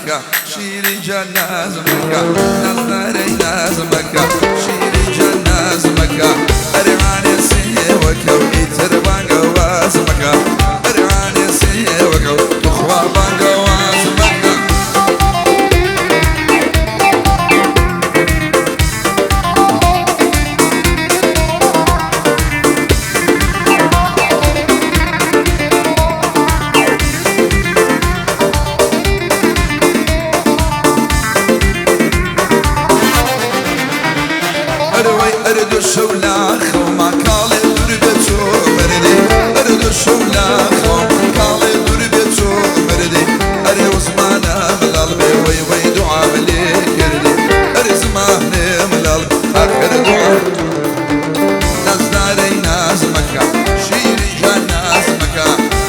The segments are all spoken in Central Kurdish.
مەکە شیری جان ناز مەکە نازدارەی ناز مەکە شیری جان ناز مەکە ئەرێ سێوەکە و ئیتر بانگە واز مەکە ئەرێ سێوەکە و توخوا بانگە واز مەکە. ئەرەوەی ئەردو شەو لاخەوما کاڵێ دوور بێ چۆ مردی ئەردو شەو لاخەوم کاڵێ دوور بێ چۆ مردی ئەرێ وزمانە ملاڵ بێ وەی وەی دوعام لێ کردی ئەرێ زمانێ ملاڵ ئاخر دوعا نازدارەی ناز مەکە شیری جان ناز مەکە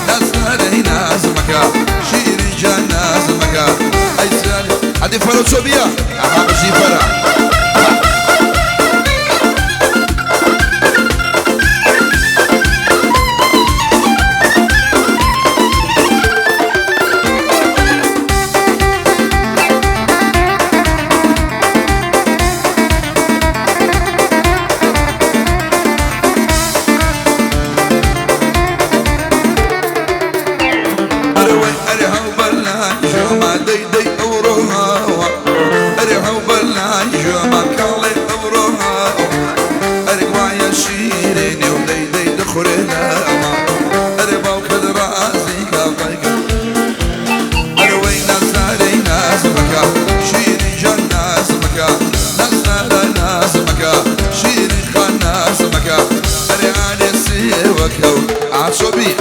نازدارەی ناز مەکە شیری جان ناز مەکە ئەی سانی عەدی فەرە چۆ بیە ئەها بژی فەرە. ئەرەوەی ئەرێ هەو بەلای ژۆما دەی دەی ئەوڕۆ هاوە ئەرێ هەو بەلای ژۆما کاڵێ ئەوڕۆ هاوە ئەرێ وایە شیرینێ و دەی دەی دەخورێ لەما ئەرێ باوکت ڕازی کە بایکە ئەرەوەی نازدارەی ناز مەکە شیری جان ناز مەکە نازدارە ناز مەکە شیری خان ناز مەکە ئەرێ ئانێ سێوەکە و ئاچۆ بیە.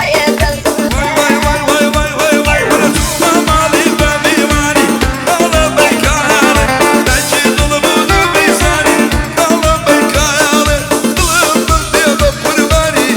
وای وای وای وای وای وای وەرە چوومە ماڵی بە میوانی کاڵە بەیکایەڵێ دایکی دڵم بوو بیزانی کاڵە بەیکایەڵێ دڵم بردێ بە قوربانی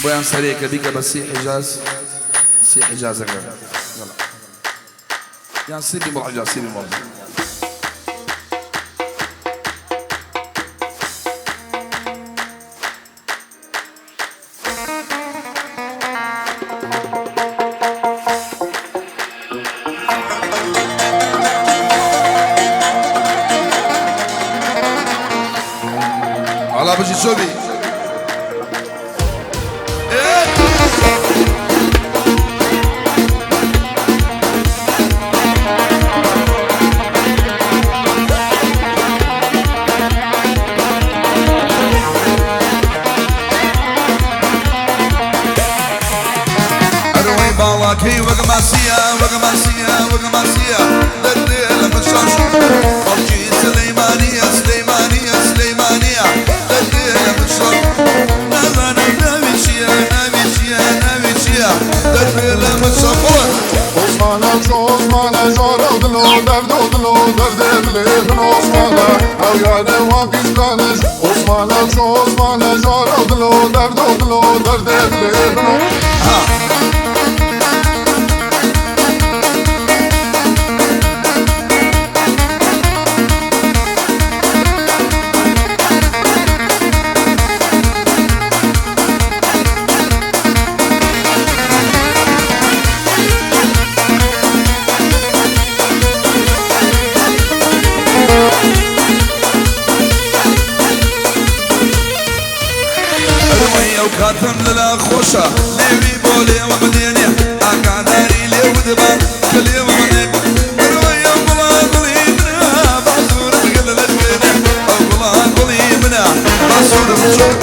بۆیان سەرێکە بیکە بە سی حیجاز سی حیجازەکە یەڵا یان سی بیمۆڵ حیجاز سی بیمۆڵ. وەڵا بژی چۆبی. ئەرەوەی باڵاکەی وەک ماسیە وەک ماسیە وەک ماسیە دەردێ لە من شاش خەڵکی سلەیمانیە سلەیمانیە سلەیمانیە دەردێ لە من شاش نازانم ناوی چییە ناوی چییە ناوی چییە دەردێ لە من شاش Osmane Osmane jara dilo derdo dilo derde dile min Osmane ew yarê wan qîzqaniş Osmane Osmane jara dilo derdo dilo derde dile min. ئەرەوەی ئەو کاتم لەلا خۆشە لێوی بۆ لێوە بدێنێ ئاگاداری لێوت بە کە لێوە منێ ئەرەوەی ئەو گوڵا گوڵی منە باسوورم گەل لە دوێنێ ئەو گوڵا گوڵی منە باسوورم چۆن.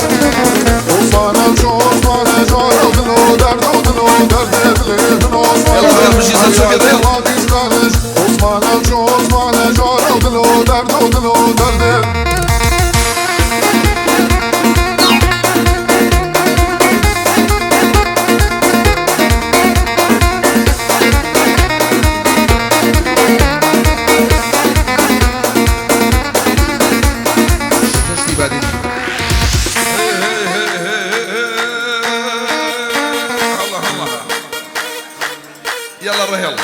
Osmane Osmane jara dilo derdo dilo derde dile min Osmane يلا بژی ew سەرچۆکە yarê دێ. wan qîzqaniş Osmane Osmane jara dilo derdo dilo derde. دەستی بادین. الله الله يلا الرهيل.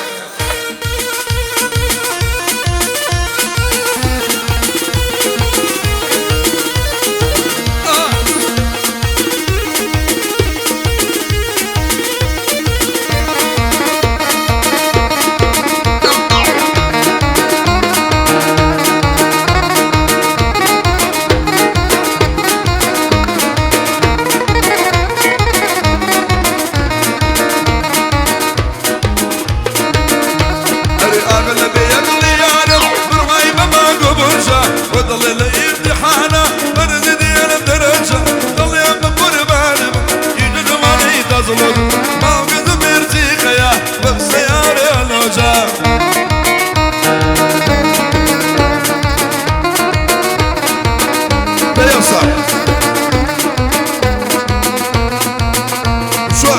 أري أغلب يقلي يعرف برماي بما قبرشة وضل الامتحانة برد ديال الدرجة ضل يا بقربان يجد ماني تزلق ما قد مرتي خيا بسيارة لوجا بيوصل شو.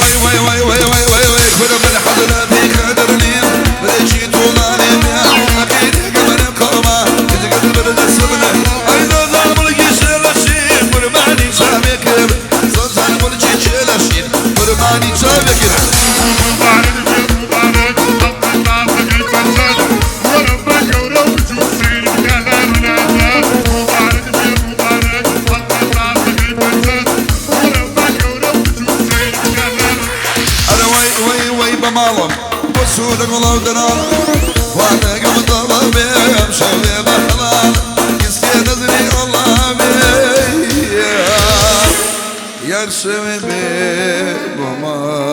وي وي وي وي وي وي وي كل من حضر في خدرني بريشي طولاني بها أكيد قبل قوما تجد برد السبنة أيضا زامل يشيل الشيء قرباني شامك زامل يشيل الشيء قرباني شامك. أنا وي وي وي بمالم بسودك والله ودنال وانا قمت طلبي مشوي بحلال يسكي نزلي الله بي يرسم بي بمال.